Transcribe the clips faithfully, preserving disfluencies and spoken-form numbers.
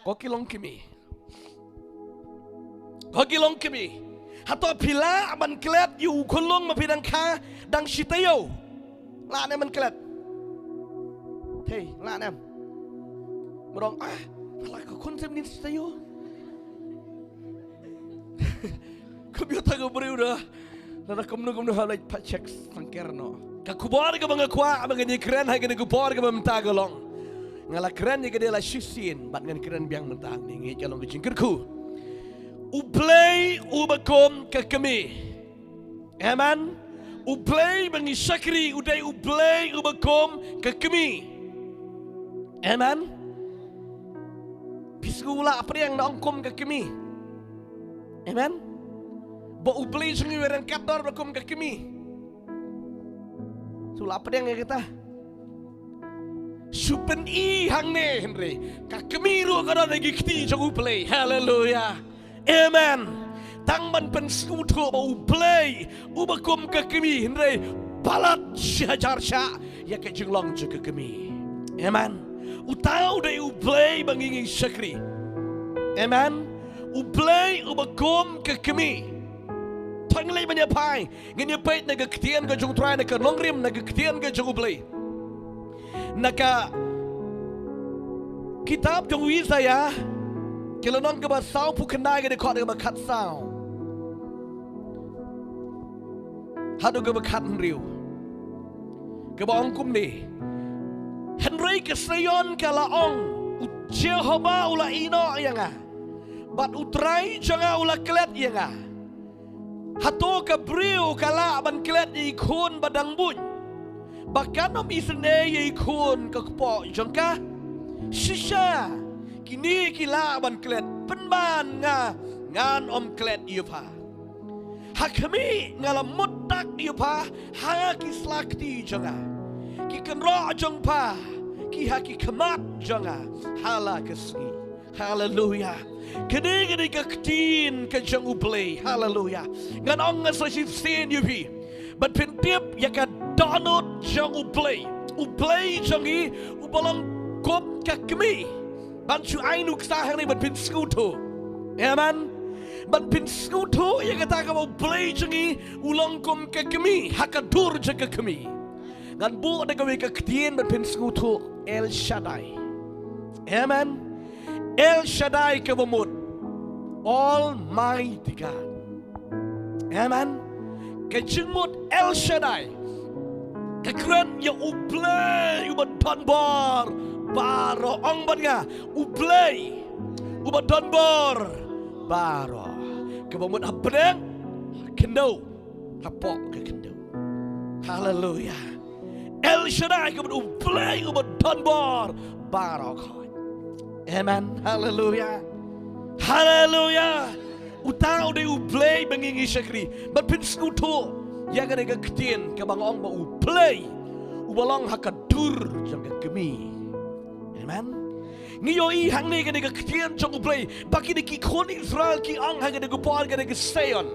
Ko ki long kmie. Ko ki long kmie. Hato phi lah ban klet ïa u khunlung ma phi dang kha, dang shi taïew? Lah ne em ban klet? Thei, lah ne em? Mrong, ah, lah ka khun sem nin shi taïew. Kum ïoh tang u briew da. Lada kumno kumno ha leit pat check sangker noh. Ka khubor kaba nga kwah ba ngan ïakren ha kane ka por kaba mynta ka long, nga la kren ïa kane la shisien bad ngan kren biang mynta hangne, ngeit ka long ka jingkyrkhu. U Blei uba kum ka kmie. Amen. U Blei ba ngi shakri u dei U Blei uba kum ka kmie. Amen. Phi sngew u la pdiang na ong kum ka kmie? Amen. Ba U Blei jong ngi u ïaryngkat dor ba kum ka kmie. Shu la pdiang ïa kata. Shu pyni hangne hynrei ka kmie ruh ka don ha ki kti jong U Blei. Haleluya. Amen. Tang ban pynsngewthuh ba U Blei uba kum ka kmie, hynrei palat shi hajar shah ïa ka jinglong jong ka kmie. Amen. Uta u dei U Blei ba ngi ngi shakri. Amen. U Blei uba kum ka kmie. Tang lei ban ïa phai, ngin ïa peit na ka ktien ka jong U Trai, na ka nongrim na ka ktien ka jong U Blei. Na ka kitab jong u Isaiah, ka lynnong kaba sawphew khyndai, ka dkhot kaba khatsaw haduh kaba khathynriew, kaba ong kumne: Hynrei ka Zion ka la ong, U Jehobah u la ïehnoh ïa nga, bad U Trai jong nga u la klet ïa nga. Hato ka briew ka lah ban klet ïa i khun ba dang buiñ, ba kan ym isynei ïa i khun ka kpoh jong ka? Shisha, kine ki lah ban klet, pynban nga ngan ym klet ïa pha. Ha khmih nga la mut tak ïa pha ha ki sla kti jong nga, ki kynroh jong pha ki ha ki khmat jong nga ha la ka sngi. Haleluya. Kane, kane ka ktien ka jong U Blei. Haleluya. Ngan ong nga sa shisien ïa phi, ban pyntip ïa ka dohnud jong U Blei. U Blei jong ngi uba long kum ka kmie. Ban shu ai nuksa hangne ban pynsngewthuh. Amen. Ban pynsngewthuh ïa kata kaba U Blei jong ngi u long kum ka kmie ha ka dur jong ka kmie. Ngan buh da kawei ka ktien ban pynsngewthuh, El Shaddai. Amen. El Shaddai kaba mut Almighty God. Amen. Ka jingmut El Shaddai ka kren ïa U Blei uba don bor baroh. Ong bad nga, U Blei uba don bor baroh, kaba mut hapdeng, ha khyndew, hapoh ka khyndew. Haleluya. El Shaddai, ka mut U Blei uba don bor baroh khoit. Amen. Haleluya. Haleluya. Uta u dei U Blei ba ngi ngi shakri. Ban pynsngewthuh ïa kane ka ktien kaba nga ong ba U Blei uba long ha ka dur jong ka kmie. Amen. Ngi ïohi hangne kane ka ktien jong U Blei ba kine ki khun Israel ki ong ha kane ka por, kane ka Zion: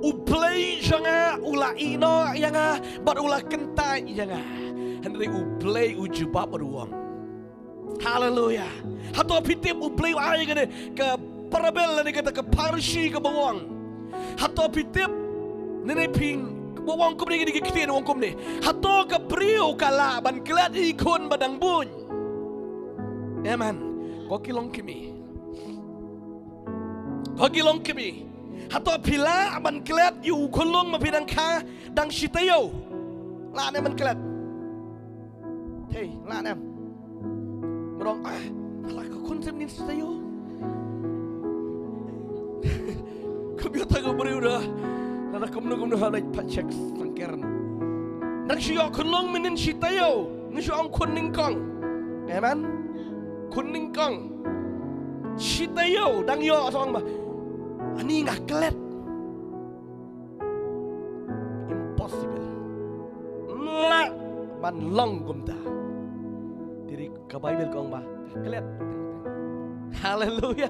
U Blei jong nga u la ïehnoh ïa nga bad u la kyntait ïa nga. Hynrei U Blei u jubab bad u ong. Haleluya. Hato phi tip U Blei u ai kane ka parable lane kata ka parshi kaba u ong? Hato phi tip? Nene phi, u ong kumne, kine ki ktien u ong kumne: Hato ka briew ka lah ban klet ïa i khun ba dang buiñ? Amen. Ko ki long kmie. Ko ki long kmie. Hato phi lah ban klet ïa u khunlung ma phi dang kha, dang shi taïew? Lah ne em ban klet? Thei, lah ne em? Mrong, ah, lah ka khun sem nin shi taïew. Kum ïoh tang u briew da. Lada kumno kumno ha leit pat check sangker noh. Dang shu ïoh khunlung mynnin shi taïew, nga shu ong khun nyngkong. Amen. Khun nyngkong. Shi taïew dang ïoh, sa ong ba, ani nga klet. Impossible. Lah ban long kumta. Te ka Baibl ka ong ba ka klet. Haleluya.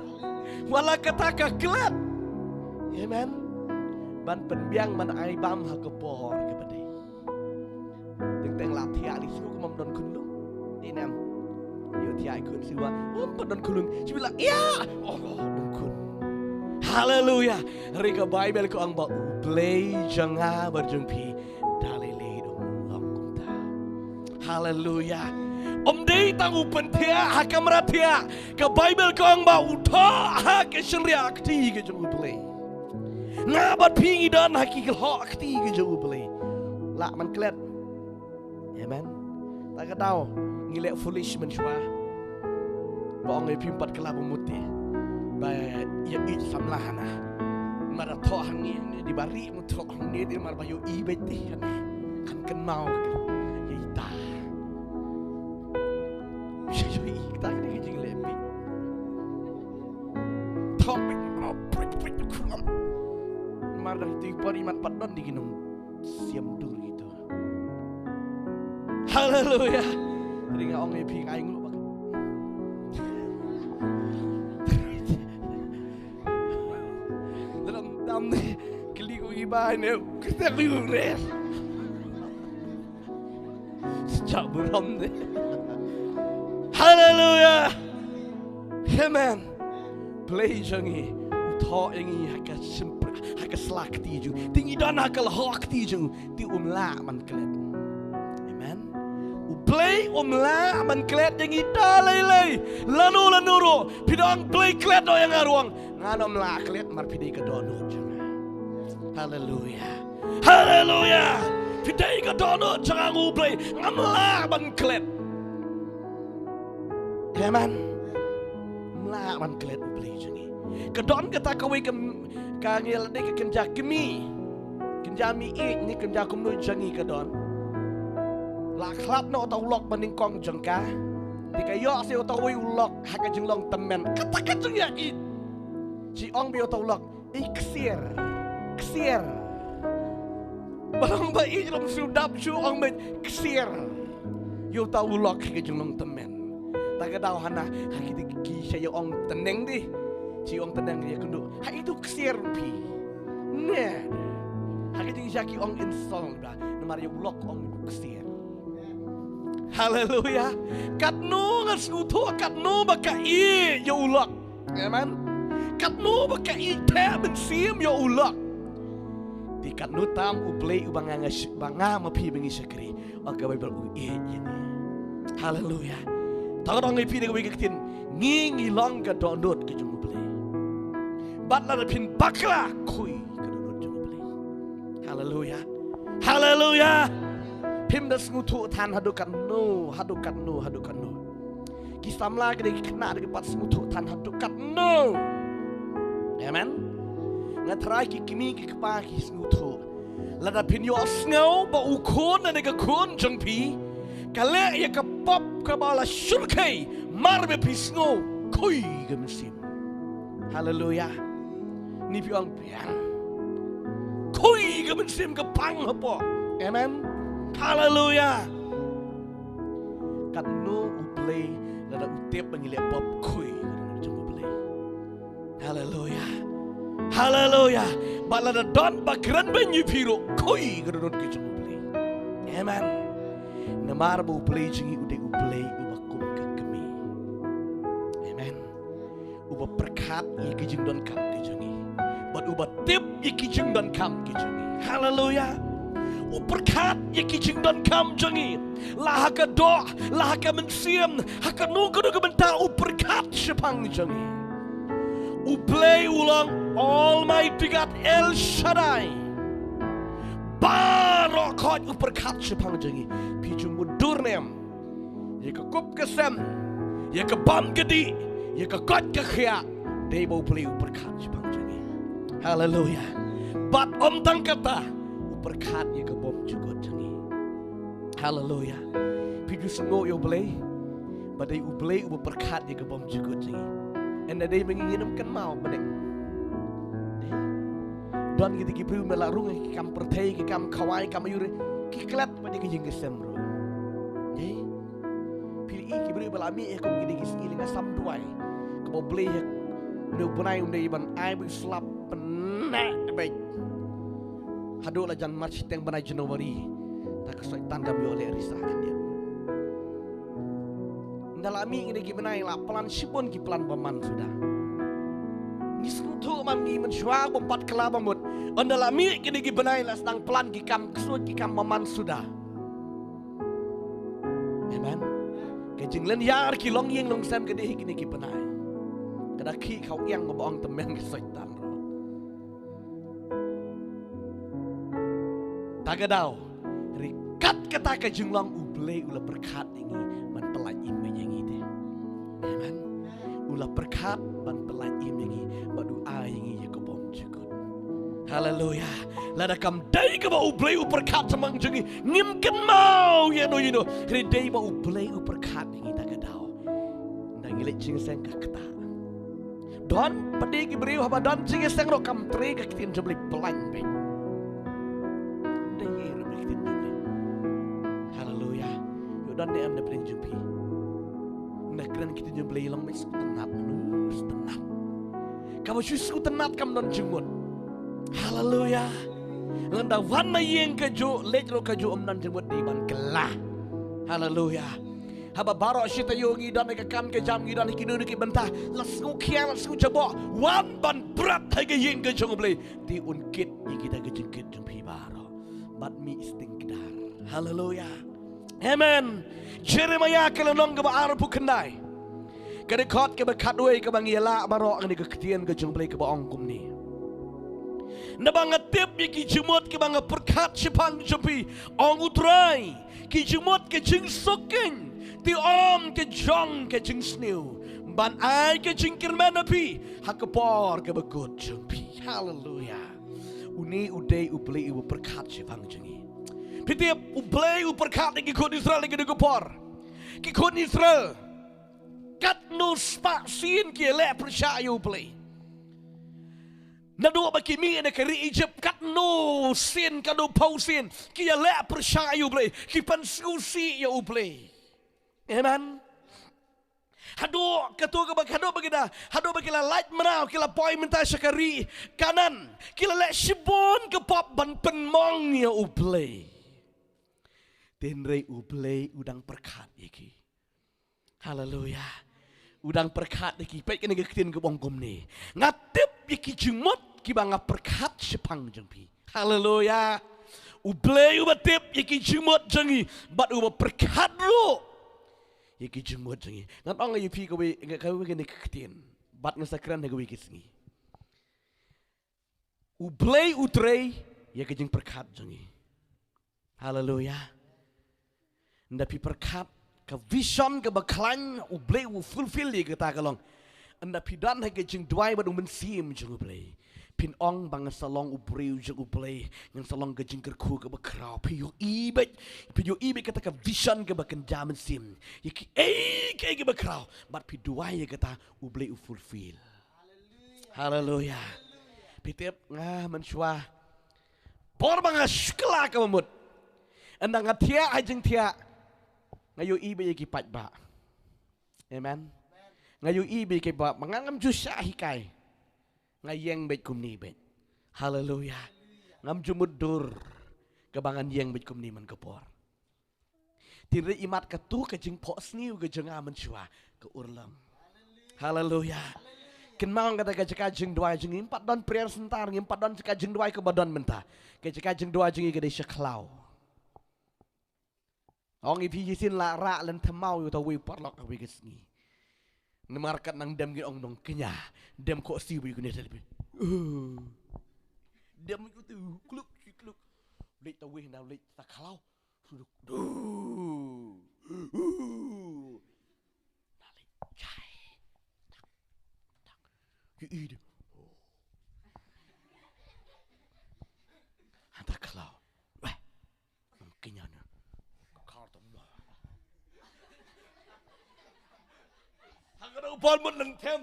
Wat la kata ka klet. Amen. Ban pynbiang ban ai bam ha ka por kaba dei. Teng teng la thiah lei shuh kumba ym don khunlung. Dei ne em? Ïoh thiah khun shuwa. Ym pat don khun. Shu la ïa. Oh, don khun. Haleluya. Hynrei ka Baibl ka ong ba U Blei jong nga bad jong phi da lei lei u long kumta. Haleluya. Ym dei tang u pynthiah ha kamra thiah. Ka Baibl ka ong ba u thoh ha ka shynriah kti ka jong U Blei. Nga bad phi ngi don ha ki khlaw kti ka jong U Blei. Lah ban klet. Amen. Ta ka daw ngi leh foolish mynshuwa. Ba ong ïa phi ym pat kylla ba mut te. Ba ïa ïeit samla hana. Mar thoh hangne, hangne dei ba ri mut thoh hangne dei mar ba ïohi beit te hana. Kan kynmaw ïa ita. Sha ïohi ta ka dei ka jingleh beit. Thoh beit mar prit prit khlam. Mar dang ti pori mat pat don di ki nong siam dur gitu. Haleluya. Ring ong ïa phi ngai ngu bak. Dalam dam ne kli ko iba ne. Kita ko res. Sejak burom ne. Haleluya. Amen. Blei jong ngi u thoh ïa ngi ha ka shynriah, ha ka sla kti jong. Te ngi don ha ka lyoh kti jong. Te um lah ban klet. Amen. U Blei um lah ban klet ïa ngi da lei lei. Lano lano ruh phi dang Blei klet noh ïa nga ruh. Ngan ym lah klet mar phi dei ka dohnud jong nga. Haleluya. Haleluya. Phi dei ka dohnud jong nga U Blei. Ngam lah ban klet. Amen. Ym lah ban klet U Blei jong ngi. Ka don kata kawei ka, ka ngi la dei ka kynja kmie. Kynja mih ïeit ne kynja kumno jong ngi ka don. La khlad noh uta u lok ba nyngkong jong ka. Te ka ïoh seh uta uwei u lok ha ka jinglong tymmen. Kata ka jingïa ïeit. Shi ong beit uta u lok. Ïeit ksiar. Ksiar. Ba long ba ïeit rum shu dap shu ong beit ksiar. Ïa uta u lok ha ka jinglong tymmen. Ta ka daw hana ha ki dei ki sha ïa ong tneng dei. Shi ong tneng ïa kynduh. Ha ïeit u ksiar phi. Ne. Ha ka jingshisha ki ong insult ba. Namar ïa u lok ong ksiar. Haleluya. Katno nga sngewthuh katno ba ka ïeit ïa u lok. Amen. Katno ba ka ïeit theh mynsiem ïa u lok. Te katno tam U Blei uba nga nga sh-, ba nga ma phi ba ngi shakri. Ong ka Baibl u ïeit ïa ngi. Haleluya. Ta ka dang ïa phi da kawei ka ktien. Ngi ngi long ka dohnud ka jong U Blei. Bad lada phin bakla khui ka dohnud jong U Blei. Haleluya. Haleluya. Phim da sngewthuh than haduh katno, haduh katno, haduh katno. Ki samla ki dei ki khynnah da ki pat sngewthuh than haduh katno. Amen. Nga tharai ki kmie ki kpa ki sngewthuh. Lada phin ïohsngew ba u khun ne ka khun jong phi ka leh ïa ka pop kaba la shyrkhei mar ba phi sngew khui ka mynsiem. Haleluya. Ni phi ong biang. Khui ka mynsiem ka pang hapoh. Amen. Haleluya. Katno U Blei lada u tip ba ngi leh pop khui ka dohnud jong U Blei. Haleluya. Haleluya. Ba lada don ba kren ba ngi phi ruh khui ka dohnud ka jong U Blei. Amen. Namar ba U Blei jong ngi u dei U Blei uba kum ka kmie. Amen. Uba pyrkhat ïa ki jingdonkam ki jong ngi. Bad uba tip ïa ki jingdonkam ki jong ngi. Haleluya. U pyrkhat ïa ki jingdonkam jong ngi. La ha ka doh, la ha ka mynsiem, ha kano kano ka bynta u pyrkhat shaphang jong ngi. U Blei u long Almighty God El Shaddai. Baroh khoit u pyrkhat shaphang jong ngi. Phi ju mutdur ne em. Ïa ka kup ka sem, ïa ka bam ka dih, ïa ka koit ka khiah, dei ba U Blei u pyrkhat shaphang jong ngi. Haleluya. Bad ym tang kata, u pyrkhat ïa ka bymjukut jong ngi. Haleluya. Phi ju sngew ïa U Blei, ba dei U Blei uba pyrkhat ïa ka bymjukut jong ngi. Ynda dei ba ngi ngin ym kynmaw bneng. Don kita ki briew ba la rung ki kam pyrthei, ki kam khawai, kam aiu, ki klet ba dei ki jingkyrmen ruh. Phi i ki briew ba la mih ïa kum kine ki sngi lynga sam duwai. Kaba U Blei ïa une u bnai um dei ban ai ba u slap bnai beit. Haduh la jan March shiteng bnai January. Ta ka Soitan kam ïoh leh risa khyndiat. Ynda la mih kine ki bnai la plan shibun ki plan ba man suda. Ngi sngewthuh man ngi mynshuwa bym pat kylla ba mut. Ynda la mih kine ki bnai la sdang plan ki kam ksuid ki kam ba man suda. Amen. Ka jinglynñiar ki longïing longsem ka dei hi kine ki bnai. Ka da khih khaw ïang ba ong tymmen ka Soitan ruh. Ta ka daw, ryngkat kata ka jinglong U Blei u la pyrkhat ïa ngi ban pyllait im ïa ngi te. Amen. U la pyrkhat ban pyllait im ïa ngi bad u ai ïa ngi ïa ka bymjukut. Haleluya. Lada kam dei kaba U Blei u pyrkhat shaphang jong ngi, ngim kynmaw ïa no ïa no. Hynrei dei ba U Blei u pyrkhat ïa ngi ta ka daw. Ynda ngi leit jingseng ka ktah. Don pat de ki briew haba don jingïaseng ruh kam trei ka ktien jong U Blei, blank beit. Ynda ïa ruh ka ktien jong U Blei. Haleluya. Ïoh don ne em na pdeng jong phi? Na kren ka ktien jong U Blei long beit sngewtynnat, sngewtynnat. Kaba shu sngewtynnat kam don jingmut. Haleluya. Lada wan na ïing kajuh, leit ruh kajuh, ym don jingmut dei ban kylla. Haleluya. Haba baroh shi taïew ngi don ha ka kam ka jam, ngi don ha kino kino ki bynta, la sngewkhia, la sngewjaboh, wan ban bret ha ka ïing ka jong U Blei. Te un kit ïa kita ki jingkit jong phi baroh. Bad mih sting kdar. Haleluya. Amen. Jeremiah ka lynnong kaba arphew khyndai, ka dkhot kaba khatwei kaba ngi ïa lah baroh, kane ka ktien ka jong U Blei kaba ong kumne: Naba nga tip ïa ki jingmut kiba nga pyrkhat shaphang jong phi, ong U Trai, ki jingmut ka jingsuk kynja, te ym ka jong ka jingsniew, ban ai ka jingkyrmen ha phi ha ka por kaba kut jong phi. Haleluya. Une u dei U Blei uba pyrkhat shaphang jong ngi. Phi tip, U Blei u pyrkhat ïa ki khun Israel ha kane ka por. Ki khun Israel katno spah sien ki ïaleh pyrshah ïa U Blei. Naduh ba ki mih na ka ri Egypt, katno sien, katno phew sien ki ïaleh pyrshah ïa U Blei, ki pynsngewsih ïa U Blei. Amen. Haduh kato kaba, haduh ba ki da, haduh ba ki la lait mraw, ki la poi mynta sha ka ri Kanaan, ki la leh shibun ka pop ban pynmong ïa U Blei. Te hynrei U Blei u dang pyrkhat ïa ki. Haleluya. U dang pyrkhat ïa ki. Peit kane ka ktien kaba ong kumne: Nga tip ïa ki jingmut kiba nga pyrkhat shaphang jong phi. Haleluya. U Blei uba tip ïa ki jingmut jong ngi bad uba pyrkhat ruh ïa ki jingmut jong ngi. Ngan ong ïa phi kawei, kawei kane ka ktien. Bad ngan sa kren ha kawei ka sngi. U Blei u trei ïa ka jingpyrkhat jong ngi. Haleluya. Ynda phi pyrkhat ka vision kaba khlaiñ, U Blei u fulfill ïa kata ka long. Ynda phi don ha ka jingduwai bad u Mynsiem jong U Blei, phin ong ba ngan sa long u briew jong U Blei, ngan sa long ka jingkyrkhu kaba khraw. Phi ïohi beit, phi ïohi beit kata ka vision kaba kynja mynsiem, ïa kiei kiei kiba khraw, bad phi duwai ïa kata, U Blei u fulfill. Haleluya. Phi tip, nga mynshuwa, por ba nga shu kylla kaba mut, ynda nga thiah ha jingthiah, nga ïohi beit ïa ki paidbah. Amen. Nga ïohi beit ïa ki paidbah, ma nga ngam ju shah hikai. Nga ïeng beit kumne beit. Haleluya. Ngam ju mutdur kaba ngan ïeng beit kumne man ka por. Te hynrei imat kato ka jingphohsniew ka jong nga mynshuwa ka urlong. Haleluya. Kynmaw kata, ka jaka jingduwai jong ngi, ngim pat don prayer center, ngim pat don jaka jingduwai kaba don mynta. Ka jaka jingduwai jong ngi ka dei sha khlaw. Ong ïa phi, shisien la rah lynthem maw ïa uta uwei u paralok ha kawei ka sngi. Namar katba nang dem ngi ong nongkñia, dem khohsiew beit ïa une, sa leit beit. Uh. Dem ïa utu kluk, shi kluk. Leit uta uwei, nang leit ta khlaw. Suduk. Duh. Uh. Nang leit jai. Tak. Tak. Ïohi de. Oh. Hangta khlaw. Weh. Nongkñia ne. Ka khar tam ba. Ha ka dei ka por mut lynthem.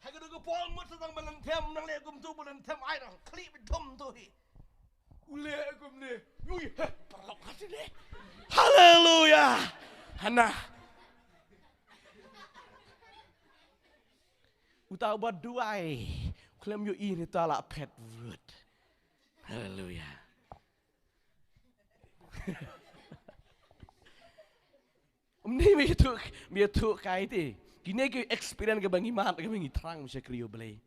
Ha ka dei ka por mut sa tang ba lynthem, nang leh kumto ba lynthem, ai nang khlieh beit dum to hi. U leh kumne. Ui, he, paralok ha sini. Haleluya. Hana. Uta uba duwai, khlem ïohi ne uta la phet wut. Haleluya. Ni mi tu, mi tu kai ti. Kine ki experience kaba ngi mad, kaba ngi thrang sha kri U Blei.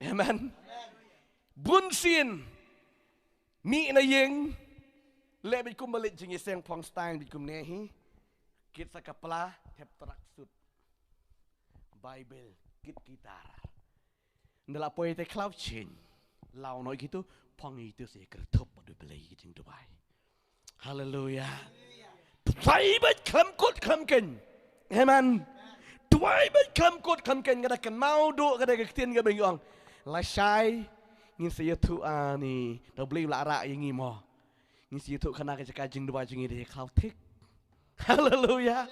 Amen. Bun sien. Mi na ïing. Leh bit kum ba leit jingïaseng phong stang bit kumne hi. Kit sa ka pla, thep tracksuit. Bible, kit guitar. Nda la poi te khlaw chen. Law noi kitu, phong itu se kyrtup bad U Blei ki jingduwai. Haleluya. Duwai bad khlem kut khlem khein. Amen. Duwai bad khlem kut khlem khein, ka da kynmaw duh, ka da ka ktien kaba ngi ong. Lashai, ngin sa ïathuh ani, da U Blei u la rah ïa ngi mo. Ngin sa ïathuh khana ka jaka jingduwai jong ngi da khlaw thik. Haleluya.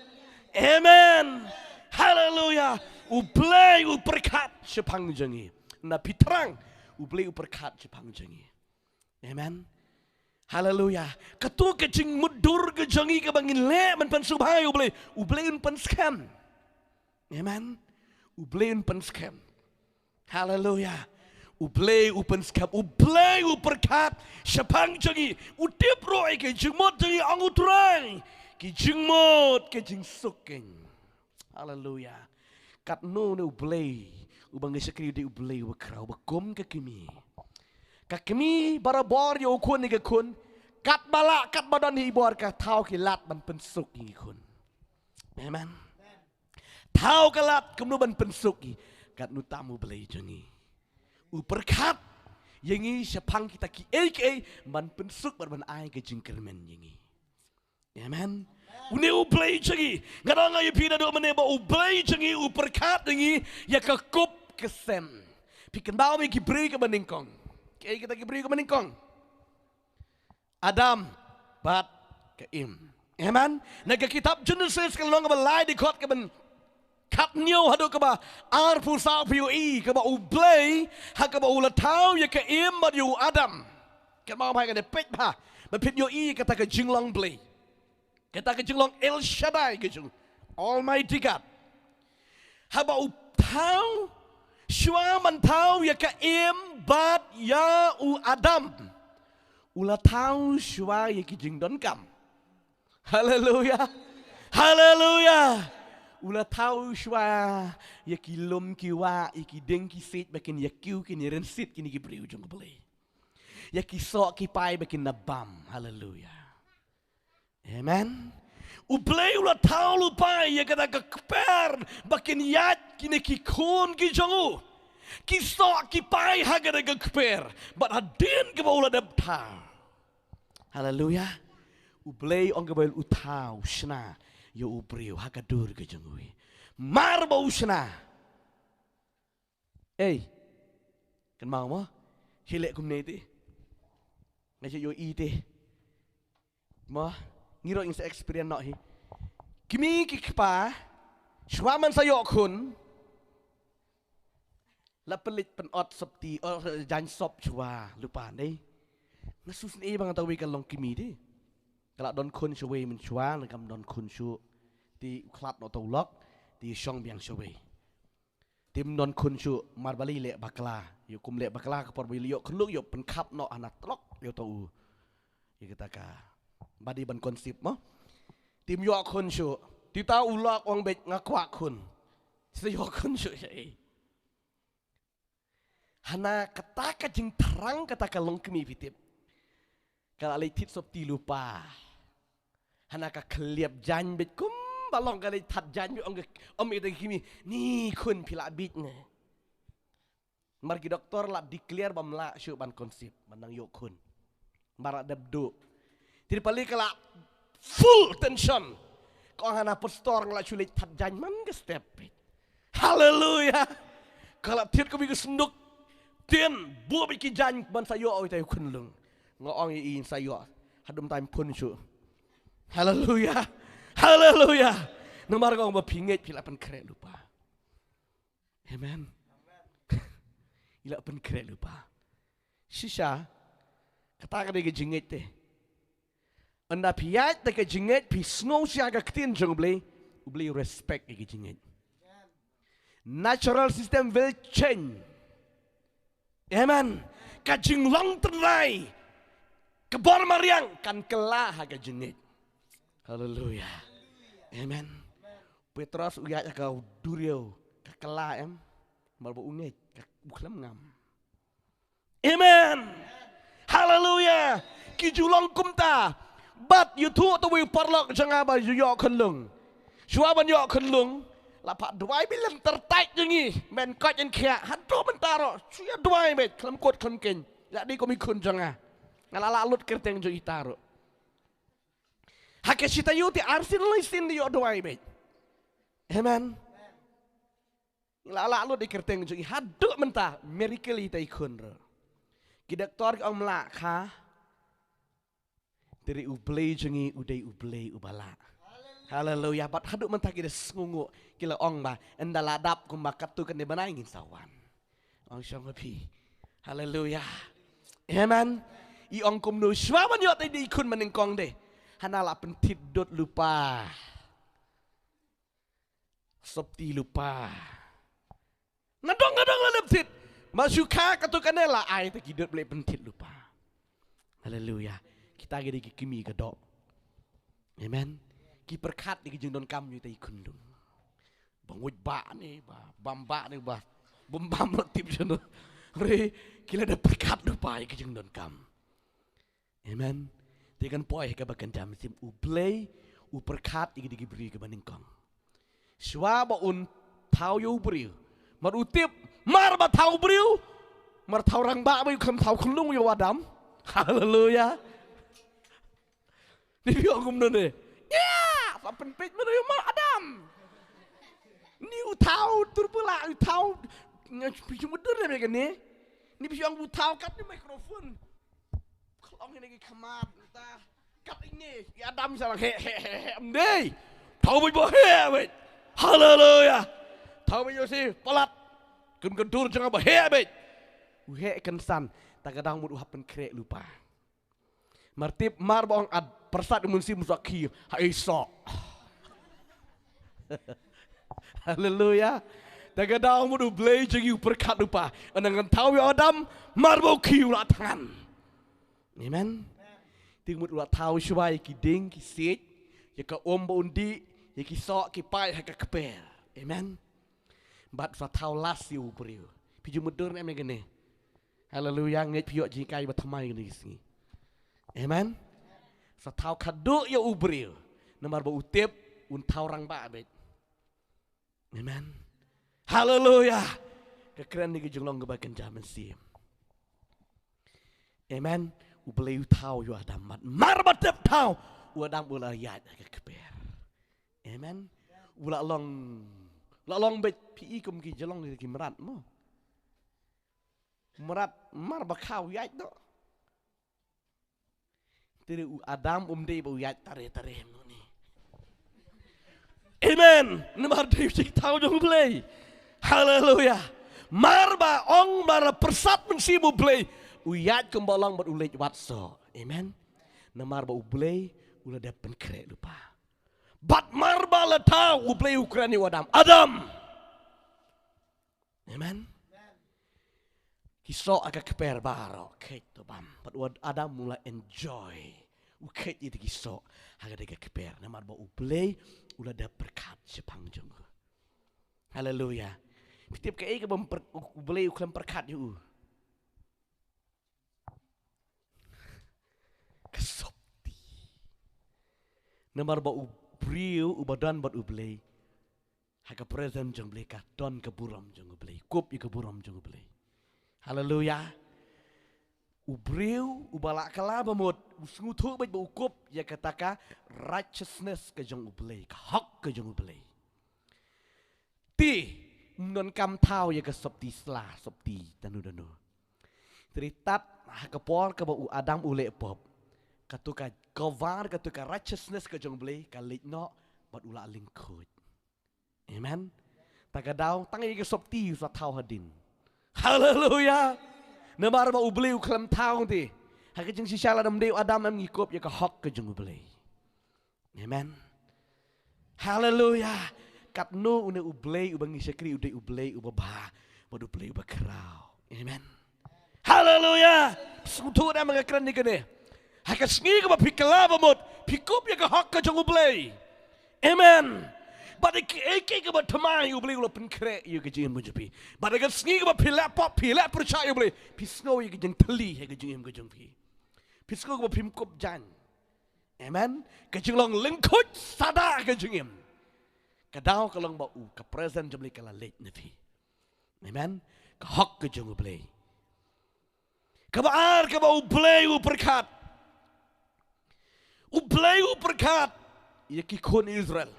Amen. Haleluya. U Blei u pyrkhat shaphang jong ngi. Na phi thrang, U Blei u pyrkhat shaphang jong ngi. Amen. Haleluya. Katu ka jingmutdur ka jong ngi kaba ngin leh ban pynsngewbha ïa U Blei. U Blei un pynskhem. Amen. U Blei un pynskhem. Haleluya. U Blei u pynskhem, U Blei u pyrkhat shaphang jong ngi, u tip ruh ïa ki jingmut jong ngi, ong U Trai. Ki jingmut, ki jingsuk khein. Haleluya. Katno ne U Blei uba ngi shakri, u dei U Blei uba khraw, uba kum ka kmie. Ka kmie barabor ïa u khun ne ka khun, katba lah, katba don hi bor, ka thaw ki lad ban pynsuk ïa ki khun. Amen. Thaw ka lad kumno ban pynsuk ïa ki, katno tam U Blei jong ngi. U pyrkhat ïa ngi shaphang kita kiei kiei ban pynsuk bad ban ai ka jingkyrmen ïa ngi. Amen. Une U Blei jong ngi. Nga ong ïa phi naduh mynne ba U Blei jong ngi u pyrkhat ïa ngi ïa ka kup ka sem. Phi kynmaw me ki briew kaba nyngkong. Kiei kita ki briew kaba nyngkong? Adam bad ka Im. Amen. Na ka kitab Genesis ka lynnong kaba lai, dkhot kaba khathynñiew haduh kaba arphew saw, phi ïohi kaba U Blei ha kaba u la thaw ïa ka Im bad ïa u Adam. Kynmaw bha, kane peit bha ba phin ïohi kata ka jinglong Blei. Kata ka jinglong El Shaddai ka jong, Almighty God. Haba u thaw, shuwa ban thaw ïa ka Im bad ïa u Adam, u la thaw shuwa ïa ki jingdonkam. Haleluya. Haleluya. U la thaw shuwa ïa ki lum ki wah, ïa ki dieng ki siej ba kin ïa kiew, kin ïa rynsied kine ki briew jong U Blei. Ïa ki soh ki pai ba kin da bam. Haleluya. Amen. U Blei u la thaw lypa ïa kata ka kper ba kin ïaid kine ki khun ki jong u. Ki soh ki pai ha kata ka kper. Bad hadien kaba u la dep thaw. Haleluya. U Blei ong kaba u thaw shna ïa u briew ha ka dur ka jong u. Mar ba u shna. Ei. Kynmaw mo? Hi leh kumne te. Nga ju ïohi te. Mo, ngi ruh ngin sa experience noh hi. Kmie ki kpa, shuwa ban sa ïoh khun, la pynleit pynot sopti, oh, jaiñ sop shuwa lypa dei. Nga sngewsih ba nga ta wei ka long kmie te. Ka la don khun shawei mynshuwa, la kam don khun shuh. Te u khlad noh ta u lok, te shong biang shawei. Te ym don khun shuh, mar ba lei leh bakla. Ïoh kum leh bakla ka por ba ïoh khunlung ïoh pynkhap noh hana tlok ïoh to u. Ïa kata ka ba dei ban conceive mo. Te ym ïoh khun shuh. Te ta u lok ong beit nga kwah khun. Sa ïoh khun shuh sha ei. Hana kata ka jingthrang kata ka long kmie phi tip. Ka la leit thied sopti lypa. Hana ka khlieh jaiñ beit kumba long ka leit thied jaiñ beit ong ka, ong ïa ka kmie, ni khun phi lah bieit ne. Mar ki doktor la declare bym lah shuh ban conceive, ban nang ïoh khun. Mar la dep duh. Te pali ka la full tension. Ka ong hana pastor nga la shu leit thied jaiñ man ka step beit. Haleluya. Ka la thied kum ïa ka synduk. Tien, buh beit ki jaiñ ban sa ïoh ïa uta u khunlung. Nga ong ïa i sa ïoh. Hadum time phone shuh. Haleluya. Haleluya. Namar ka ong ba phi ngeit phi la pynkhreh lypa. Amen. I la pynkhreh lypa. Shisha. Kata ka dei ka jingngeit te. Ynda phi ïaid da ka jingngeit, phi sngew shisha ka ktien jong U Blei, U Blei u respect ïa ka jingngeit. Natural system will change. Amen. Ka jinglong tynrai, ka bor mariang kan kylla ha ka jingngeit. Haleluya. Amen. Petros u ïaid ha ka duriaw, ka kylla em, namar ba u ngeit, ka u khlem ngam. Amen. Haleluya. Ki ju long kumta. Bad ïathuh ïa uwei u paralok jong nga ba ïoh khunlung. Shuwa ban ïoh khunlung, la phah duwai bad lynter tight jong ngi. Men koit yn khiah. Haduh mynta ruh shu ïa duwai bad khlem kut khlem khein. Ïa dei kum i khun jong nga. Nga la lah lut kyrteng jong ita ruh. Ha ka shi taïew te arsien laisien te ïoh duwai bad. Amen. La lah lut ïa kyrteng jong i haduh mynta, miracle ïa ita i khun ruh. Ki doktor ki ong mlak ha. Te U Blei jong ngi u dei U Blei uba lah. Haleluya. Bad haduh mynta ki da sngewnguh, ki la ong ba ynda la dap kumba katto katne bnai ngin sa wan. Ong shong ha phi. Haleluya. Amen. I ong kumno shuwa ban ïoh te i khun ba nyngkong de. Hana la pynthit dud lypa. Sopti lypa. Nadong nadong la dep thit. Ma shu kha katto katne la ai te ki dud Blei pynthit lypa. Haleluya. Kita ki dei ki kmie ka doh. Amen. Ki pyrkhat ïa ki jingdonkam jong ita i khunlung. Ba nguid ba ne ba bam ba ne ba bam bam la tip jong no. Re ki la da pyrkhat lypa ïa ki jingdonkam. Amen. Te kan poi ha kaba kynja mynsiem U Blei u pyrkhat ïa ki dei ki briew kiba nyngkong. Shuwa ba un thaw ïa u briew. Mar u tip, mar ba thaw u briew. Mar thaw rangbah ba u khlem thaw khunlung ïa u Adam. Haleluya. Ni phi ong kumno ne. Ya, sa pynpeit mano ïa u Adam. Ni u thaw tur pula u thaw. Nga phi shu mudur ne me kane. Ni phi ong u thaw kat ni microphone. Khlong ïa ki khmat ta. Kat ine, ïa Adam sa lang he he he he em dei. Thaw beit ba he beit. Haleluya. Thaw beit ïa si palat. Kum ka dur jong ba he beit. U he kynsan. Ta ka dang mut u hap pynkhreh lypa. Mar tip mar ba ong ad pyrsad u mynsiem u sa khie ha i soh. Haleluya. Ta ka dang mut U Blei jong ngi u pyrkhat lypa. Ynda ngan thaw ïa u Adam mar ba u khie u la thngan. Amen. Te mut u la thaw shuwa ïa ki dieng ki siej, ïa ka um ba un dih, ïa ki soh ki paid ha ka kper. Amen. Bad sa thaw last ïa u briew. Phi ju mutdur ne em ïa kane. Haleluya, ngeit phi ïoh jinghikai ba thymmai kane ki sngi. Amen. Sa thaw khadduh ïa u briew. Namar ba u tip un thaw rangbah beit. Amen. Haleluya. Ka kren ni ka jinglong kaba kynja mynsiem. Amen. U Blei u thaw ïa u Adam bad mar ba tep thaw u Adam u la ïaid ha ka kper. Amen. U la long, la long beit phi i kum ki jinglong ki mrad mo. Mrad mar ba khaw ïaid doh. Te u Adam um dei ba u ïaid tare tare mo ni. Amen. Namar dei u jingthaw jong U Blei. Haleluya. Mar ba ong mar ba pyrsad mynsiem U Blei. U ïaid kumba long bad u leit wad soh. Amen. Namar ba U Blei u la dep pynkhreh lypa. Bad mar ba la thaw U Blei u kren ïa u Adam. Adam. Amen. Ki soh ha ka kper baroh kheit to bam. Bad u Adam u la enjoy. U kheit ïa ki soh ha ka dei ka kper. Namar ba U Blei u la dep pyrkhat shaphang jong u. Haleluya. Phi tip kaei kaba U Blei u khlem pyrkhat ïa u. Ka sopti. Namar ba u briew uba don bad U Blei ha ka presence jong U Blei ka don ka burom jong U Blei. Kup ïa ka burom jong U Blei. Haleluya. U briew uba la kylla ba mut u sngewthuh beit ba u kup ïa kata ka righteousness ka jong U Blei, ka hok ka jong U Blei. Te um donkam thaw ïa ka sopti sla, sopti danu danu. Te tad ha ka por kaba u Adam u leh pop, katu ka cover, katu ka righteousness ka jong U Blei ka leit noh bad u la lyngkhuid. Amen. Ta ka daw tang ïa ka sopti u sa thaw hadien. Haleluya. Namar ba U Blei u khlem thaw te. Ha ka jingshisha lada ym dei u Adam em ngi kup ïa ka hok ka jong U Blei. Amen. Haleluya. Katno une U Blei uba ngi shakri u dei U Blei uba bha bad U Blei uba khraw. Amen. Haleluya. Sngewthuh da ma nga kren ïa kane. Ha ka sngi kaba phi kylla ba mut phi kup ïa ka hok ka jong U Blei. Amen. Bad ïa ki, ïa ki kaba thymmai, U Blei u la pynkhreh ïa ka jingim ka jong phi. Bad ha ka sngi kaba phi leh pop, phi leh pyrshah ïa U Blei, phi sngew ïa ka jingthylli ha ka jingim ka jong phi. Phi sngew kaba phim kup jan. Amen. Ka jinglong lyngkhuid sada ka jingim. Ka daw ka long ba u, ka presence jong U Blei ka la leit na phi. Amen. Ka hok ka jong U Blei. Kaba ar, kaba U Blei u pyrkhat. U Blei u pyrkhat ïa ki khun Israel.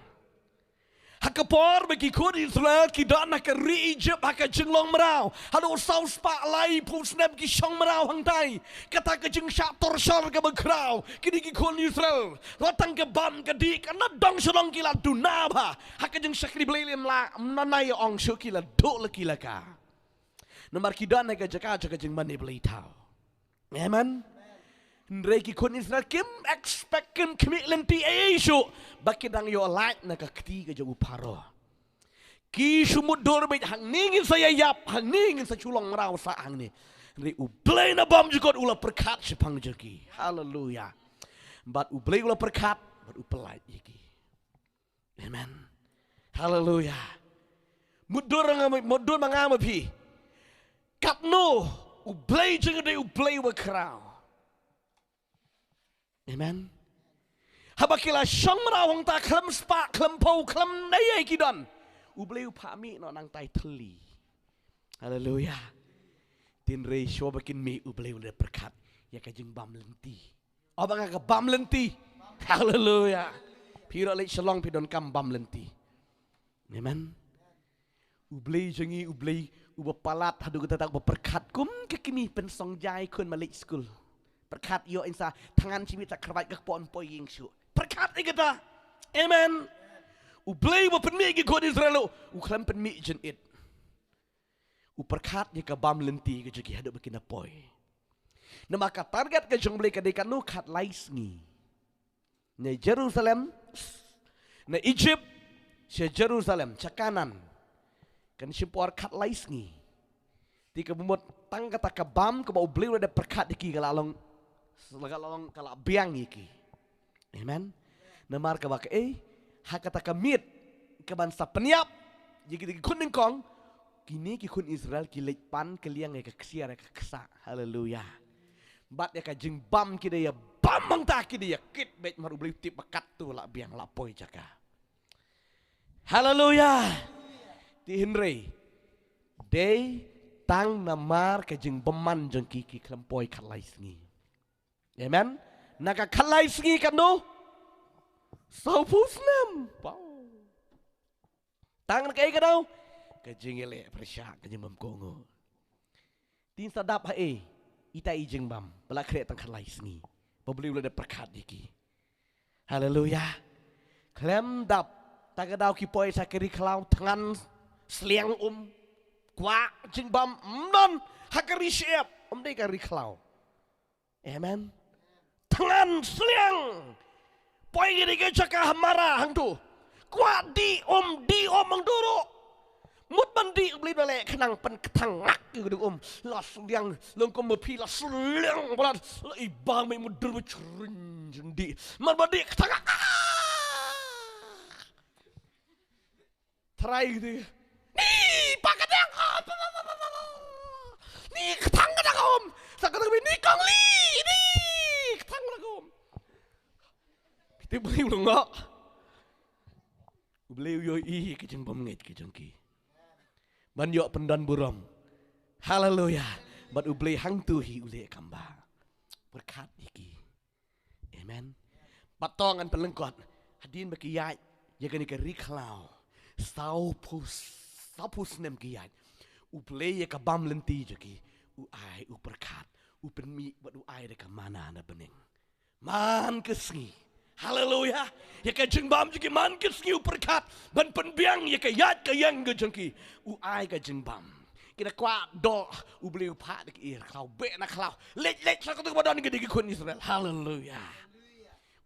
Ha ka por ba ki khun Israel ki don ha ka ri Egypt, ha ka jinglong mraw, haduh saw spah laiphew snem ki shong mraw hangtai. Kata ka jingshah torture kaba khraw. Kine ki khun Israel, la tang ka bam ka dih, ka nadong shalong ki la duna bha. Ha ka jingshakri Blei lem la, mnanai ong shuh ki la duh la ki la ka. Namar ki don ha ka jaka jaka jingmane Blei thaw. Amen. Hynrei ki khun Israel kim expect, kim khmih lynti ei ei shuh ba kin dang ïoh lait na ka kti ka jong u Pharaoh. Ki shu mutdur beit, hangne ngin sa ïa ïap, hangne ngin sa shu long mraw sah hangne. Hynrei U Blei na bymjukut u la pyrkhat shaphang jong ki. Haleluya. Bad U Blei u la pyrkhat bad u pyllait ïa ki. Amen. Haleluya. Mutdur nga, mutdur ma nga ma phi. Katno U Blei jong ngi u dei U Blei uba khraw. Amen. Haba ki la shong mraw hangta khlem spah, khlem phew, khlem ei ei ki don, U Blei u phah mih noh nangtai thylli. Haleluya. Hynrei shuwa ba kin mih U Blei u la pyrkhat ïa ka jingbam lynti. Aba nga ka bam lynti. Haleluya. Phi ruh leit shalong phi donkam bam lynti. Amen. U Blei jong ngi, U Blei uba palat haduh katta, uba pyrkhat kum ka kmie pynsong jai khun ma leit skul. Pyrkhat ïoh in sa thngan shi miet sa kyrpad ka kpoh, ym poi ïing shuh. Pyrkhat ïa kata. Amen. U Blei uba pynmih ki khun Israel u khlem pynmih jingit. U pyrkhat ïa ka bam lynti ka jong ki haduh ba kin da poi. Namar ka target ka jong U Blei ka dei katno? Khatlai sngi. Na Jerusalem, na Egypt sha Jerusalem, sha Kanaan, kan shim por khatlai sngi. Te kaba mut tang kata ka bam kaba U Blei u la dep pyrkhat ïa ki ka la long, ka la long, ka la biang ïa ki. Amen. Namar kaba kaei, ha kata ka miet kaban sa pynïap ïa kita ki khun nyngkong, kine ki khun Israel ki leit pan ka liang ïa ka ksiar ïa ka ksah. Haleluya. Bad ïa ka jingbam ki da ïa bam hangta, ki da ïa kit beit, namar U Blei u tip ba katto la biang, la poi jaka. Haleluya. Te hynrei dei tang namar ka jingbymman jong ki, ki khlem poi khatlai sngi. Amen. Na ka khatlai sngi katno? Sawphew snem. Wow. Tang na kaei ka daw? Ka jingïaleh pyrshah, ka jingbymkohnguh. Te ngin sa dap haei ita i jingbam ba la khreh tang khatlai sngi, ba U Blei u la dep pyrkhat ïa ki? Haleluya. Khlem dap, ta ka daw ki poi sha ka ri khlaw, thngan sliang um, kwah jingbam, ym don ha ka ri shyiap, ym dei ka ri khlaw. Amen. Thngan sliang. Poi ki dei ka jaka ha Mara hangto. Kwah dih um, dih um hangto ruh. Mut ban dih, U Blei u la leh khnang, pynktang ngak ïa ka ding um. La sliang, long kum ma phi, la sliang palat. La i bang mei mutdur ba chring jingdih. Mar ba dih ktang ngak. Trai kti. Ni, pa ka dang. Ni ktang ka dang um. Sa ka dang ni kong li. Ni ktang ka dang um. Kti bri long ngak. U Blei u ïohi ka jingbymngeit ka jong ki. Ban ïoh pyndon burom. Haleluya. Bad U Blei hangto hi u leh kam ba pyrkhat ïa ki. Amen. Bad to ngan pynlyngkot, hadien ba ki ïaid ïa kane ka ri khlaw, sawphew, sawphew snem ki ïaid, U Blei ïa ka bam lynti jong ki u ai, u pyrkhat, u pynmih bad u ai da ka mana na bneng man ka sngi. Haleluya. Ïa ka jingbam jong ki man ka sngi u pyrkhat ban pynbiang ïa ka ïaid ka ïeng ka jong ki, u ai ka jingbam. Ki da kwah doh, U Blei u phah da ki ïar khlaw, beh na khlaw. Leit leit sha katu kaba don ki dei ki khun Israel. Haleluya.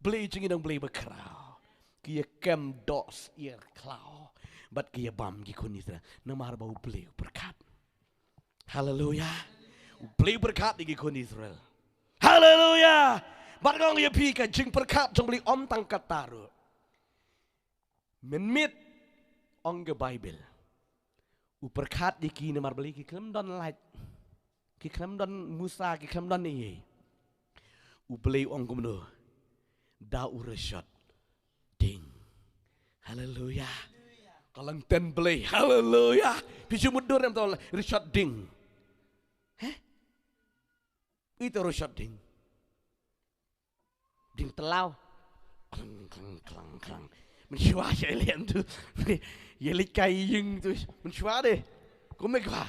Blei jong ngi dang Blei bakhraw. Ki ïa kem doh ïar khlaw bad ki ïa bam ki khun Israel. Namar ba U Blei u pyrkhat. Haleluya. U Blei u pyrkhat ïa ki khun Israel. Haleluya. Bad nga ong ïa phi, ka jingpyrkhat jong U Blei ym tang kata ruh. Mynmiet, ong ka Baibl, u pyrkhat ïa ki namar balei? Ki khlem don lait, ki khlem don Musa, ki khlem don ei ei. U Blei ong kumno? Da u rshot ding. Haleluya. Ka long ten Blei. Haleluya. Phi shu mutdur em, to rshot ding. Heh? Ito rshot ding. Ding tlaw. Klang, klang, klang, klang. Mynshuwa sha ïa leh tu. Ïa leit kai ïing tu. Mynshuwa de. Kumne kwa.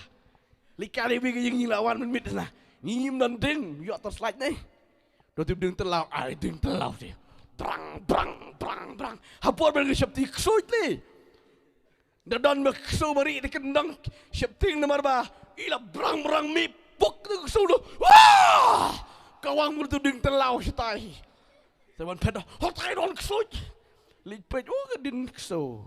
Leit kai ïing, ïing la wan mynmiet na. Ngim don ding, ïoh torchlight ne. Don tip ding tlaw, ai ding tlaw de. Brang, brang, brang, brang. Ha por ban ka sheptieng ksuid le. Da don ma ksuid, ma ri da kyndong sheptieng namar ba i la brang brang mih puk da ksuid. Wah! Ka wang mur tu ding tlaw shatai. Te ban phet, hatai don ksuid. Leit peit, oh, ka ding ksuid.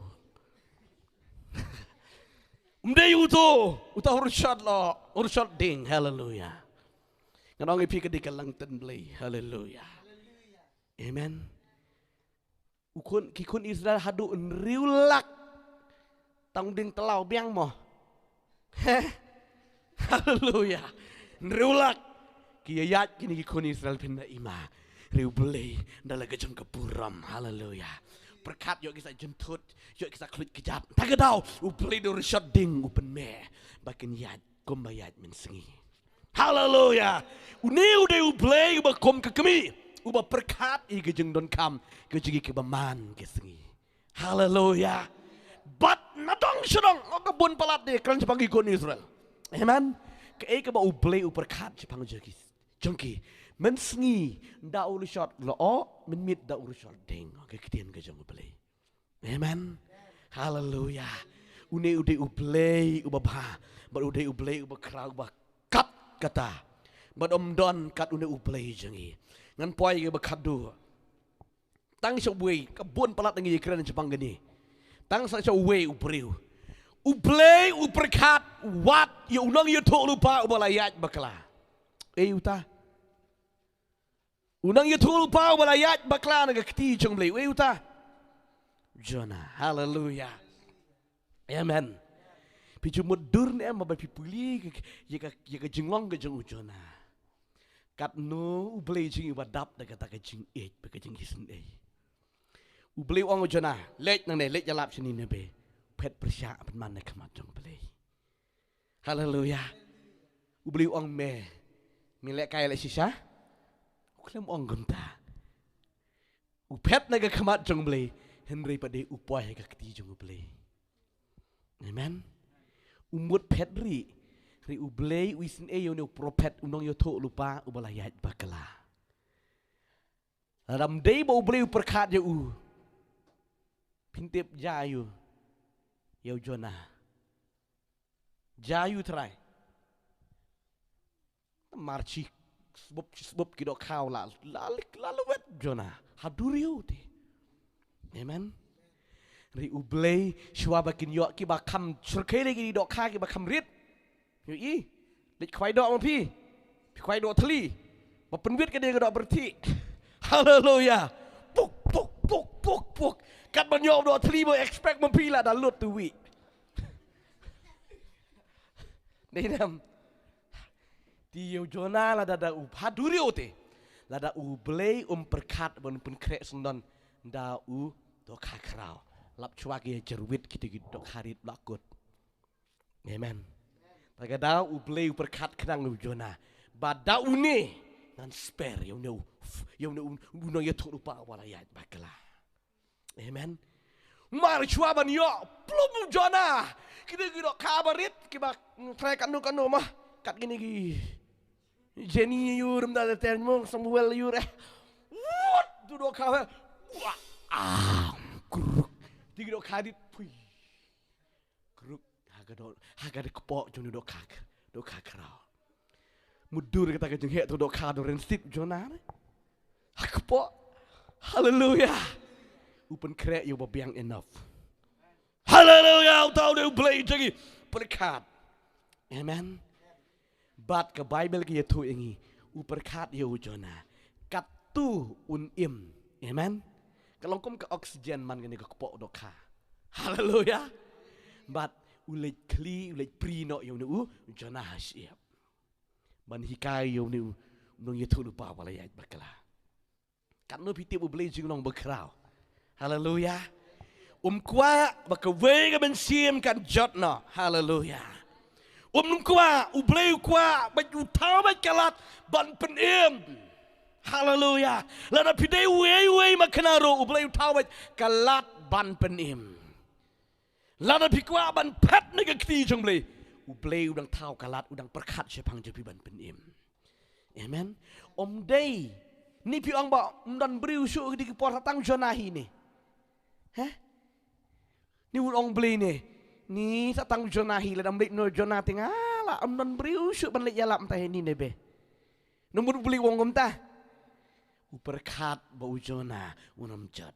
Ym dei uto, uta u rshot lo, u rshot ding. Haleluya. Ngan ong ïa phi, ka dei ka long ten Blei. Haleluya. Amen. U khun, ki khun Israel haduh hynriew lak tang ding tlaw biang mo. Heh? Haleluya. Hynriew lak. Ki ïaid kine ki khun Israel phin da ima. Hynriew Blei da la ka jong ka burom. Haleluya. Pyrkhat ïoh ki sa jynthut, ïoh ki sa khluit kjat. Ta ka daw, U Blei da u rshot ding u pynmeh ba kin ïaid kumba ïaid mynsngi. Haleluya. Une u dei U Blei uba kum ka kmie, uba pyrkhat ïa ka jingdonkam ka jong ngi kaba man ka sngi. Haleluya. Bad na dong sha dong, oh, ka bun palat de kren shaphang ki khun Israel. Amen. Kaei kaba U Blei u pyrkhat shaphang jong ki, jong ki? Mynsngi da u rshot lyoh, mynmiet da u rshot ding. Ka ktien ka jong U Blei. Amen. Haleluya. Une u dei U Blei uba bha, bad u dei U Blei uba khraw, uba kat kata. Bad ym don kat une U Blei jong ngi. Ngan poi ïa kaba khatduh. Tang sha uwei, ka bun palat ngi ïa kren shaphang kane. Tang sha uwei u briew. U Blei u pyrkhat wat ïa u nongïathuhlypa uba la ïaid bakla. Ei uta? U nongïathuhlypa uba la ïaid bakla na ka kti jong U Blei, uei uta? Jonah. Haleluya. Amen. Phi ju mutdur ne em ba phi pule ïa ka, ïa ka jinglong ka jong u Jonah? Katno U Blei jong ngi uba dap da kata ka jingïeit bad ka jingisynei. U Blei u ong u Jonah, leit nangne, leit ïalap sha Nineveh. Phet pyrshah, pynman na khmat jong U Blei. Haleluya. U Blei u ong me, me lehkai leh shisha? U khlem ong kumta. U phet na ka khmat jong U Blei, hynrei pat de u poi ha ka kti jong U Blei. Amen. U mut phet rieh, hynrei U Blei u isynei ïa une u prophet, u nongïathuhlypa uba la ïaid bakla. Lada ym dei ba U Blei u pyrkhat ïa u, phin tip jia ïa u, ïa u Jonah. Jia ïa u Trai. Mar shi sbup, shi sbup ki dohkha la, la, la lwet Jonah. Haduh riewte. Amen. Hynrei U Blei, shuwa ba kin ïoh kiba kham shyrkhei lei ki dohkha kiba kham rit. Ïohi. Leit khwai doh ma phi. Phi khwai doh thli. Ba pynwit ka dei ka doh pyrthei. Haleluya. Puk, puk, puk, puk, puk. Kat ban ïoh doh thli ba expect ma phi la da lut tu wi. Dei nam. Te ïa u Jonah lada da u, haduh riewte, lada U Blei um pyrkhat ban pynkhreh syndon da u dohkha khraw, lap shuwa ki ïa jyrwit kita ki dohkha rit ba la kut. Amen. Ta ka daw U Blei u pyrkhat khnang ïa u Jonah ba da une ngan spare ïa une u, ïa une u, u nongïathuhlypa uba la ïaid bakla. Amen. Mar shuwa ban ïoh plum u Jonah, ki dei ki dohkha ba rit kiba trai katno katno ma, kat kine ki Jenny ïa u, Rymda Tyrmong, Samuel ïa u re. Wut, tu dohkha ba. Wah, ah, kruk. Ki dei ki dohkha rit, pui. Kruk, ha ka doh, ha ka kpoh jong u dohkha, dohkha khraw. Mutdur kata ka jingheh tu dohkha, doh rynsied u Jonah ne. Ha kpoh. Haleluya. U pynkhreh ïa uba biang enough. Haleluya. Uta u dei U Blei jong ngi. Pyrkhat. Amen. Bad ka Baibl ka ïathuh ïa ngi, u pyrkhat ïa u Jonah. Katto un im. Amen. Ka long kum ka oxygen man kane ka kpoh dohkha. Haleluya. Bad u leit khlieh, u leit prie noh ïa une u Jonah ha shyiap ban hikai ïa une u nongïathuhlypa ba la ïaid bakla. Katno phi tip U Blei jinglong bakhraw? Haleluya. Um kwah ba kawei ka mynsiem kan jot noh. Haleluya. Um kwah, U Blei u kwah ba u thaw beit ka lad ban pynim. Haleluya. Lada phi dei uwei uwei ma kane ruh, U Blei u thaw beit ka lad ban pynim. Lada phi kwah ban phet na ka kti jong U Blei, U Blei u dang thaw ka lad, u dang pyrkhat shaphang jong phi ban pynim. Amen. Ym dei. Ni phi ong ba ym don briew shuh ka dei ka por, sa tang Jonah hi ni. Heh? Ni u ong Blei ni. Ni sa tang Jonah hi, lada ym leit noh Jonah te nga la ym don briew shuh ban leit ïalap mynta hi Nineveh. Namar U Blei u ong kumta. U pyrkhat ba u Jonah un ym jot.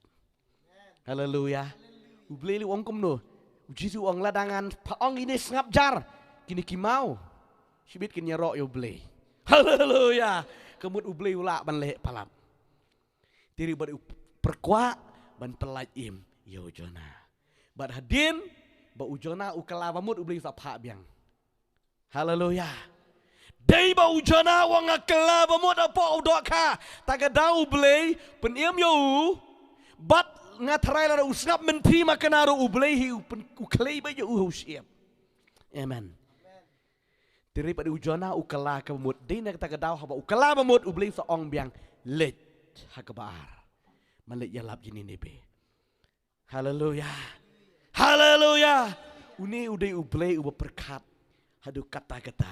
Haleluya. U Blei u ong kumno? U Jisu u ong lada ngan pha ong ine sngap jar, kine ki maw, shibit kin ïaroh ïa U Blei. Haleluya. Ka mut U Blei u lah ban leh palat. Te ri bad u pyrkhat ban pyllait im ïa u Jonah. Bad hadien ba u Jonah u kylla ba mut, U Blei u sa phah biang. Haleluya. Dei ba u Jonah u ong nga kylla ba mut hapoh u dohkha. Ta ka daw U Blei pynim ïa u. Bad nga tharai lada u sngap mynthi ma kane ruh U Blei hi u pyn-, u khlei beit ïa u ha u shyiap. Amen. Te ri pat u Jonah u kylla ka ba mut. Dei na kata ka daw haba u kylla ba mut, U Blei u sa ong biang, leit ha kaba ar. Man leit ïalap ïa Nineveh. Haleluya. Haleluya. Une u dei U Blei uba pyrkhat haduh katta katta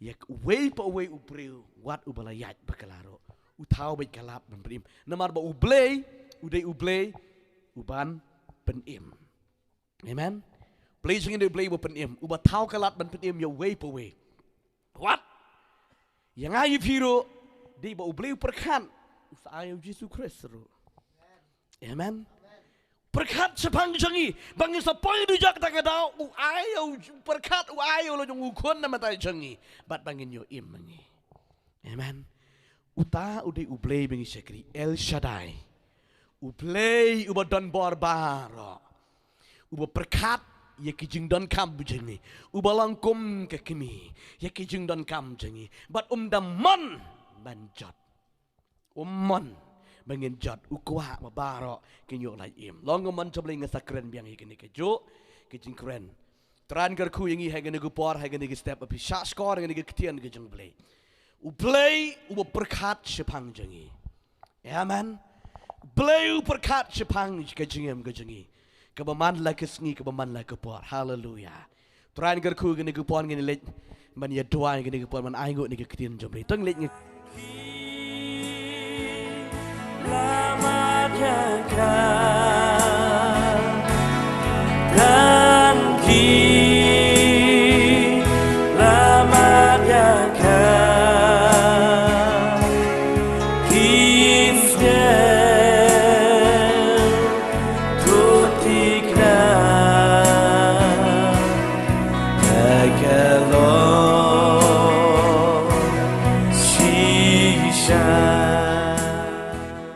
ïa uwei pa uwei u briew, wat uba la ïaid bakla ruh. U thaw beit ka lad ban pynim. Namar ba U Blei u dei U Blei uban pynim. Amen. Blei jong ngi dei Blei uba pynim, uba thaw ka lad ban pynim ïa uwei pa uwei. Wat ïa nga ïa phi ruh, dei ba U Blei u pyrkhat, u sa ai ïa u Jisu Khrist ruh. Amen. Pyrkhat shaphang jong ngi ba ngin sa poi dujok, ta ka daw u ai ïa u, pyrkhat u ai ïa u la jong u khun na bynta jong ngi bad ba ngin ïoh im ma ngi. Amen. Uta u dei U Blei ba ngi shakri, El Shaddai. U Blei uba don bor baroh. Uba pyrkhat ïa ki jingdonkam jong ngi. Uba long kum ka kmie ïa ki jingdonkam jong ngi. Bad um da mon ban jot. Um mon ba ngin jot, u kwah ba baroh kin ïoh lait im. Long ka mon jong U Blei, nga sa kren biang ïa kane kajuh ka jingkren. Trai un kyrkhu ïa ngi ha kane ka por, ha kane ka step, ba phi shah shkor ha kane ka ktien ka jong U Blei. U Blei uba pyrkhat shaphang jong ngi. Amen. U Blei u pyrkhat shaphang ka jingim ka jong ngi, kaba man la ka sngi, kaba man la ka por. Haleluya. Trai un kyrkhu, kane ka por ngin leit ban ïa duwai, kane ka por ban ai nguh ïa ka ktien jong U Blei. To ngin leit ngi.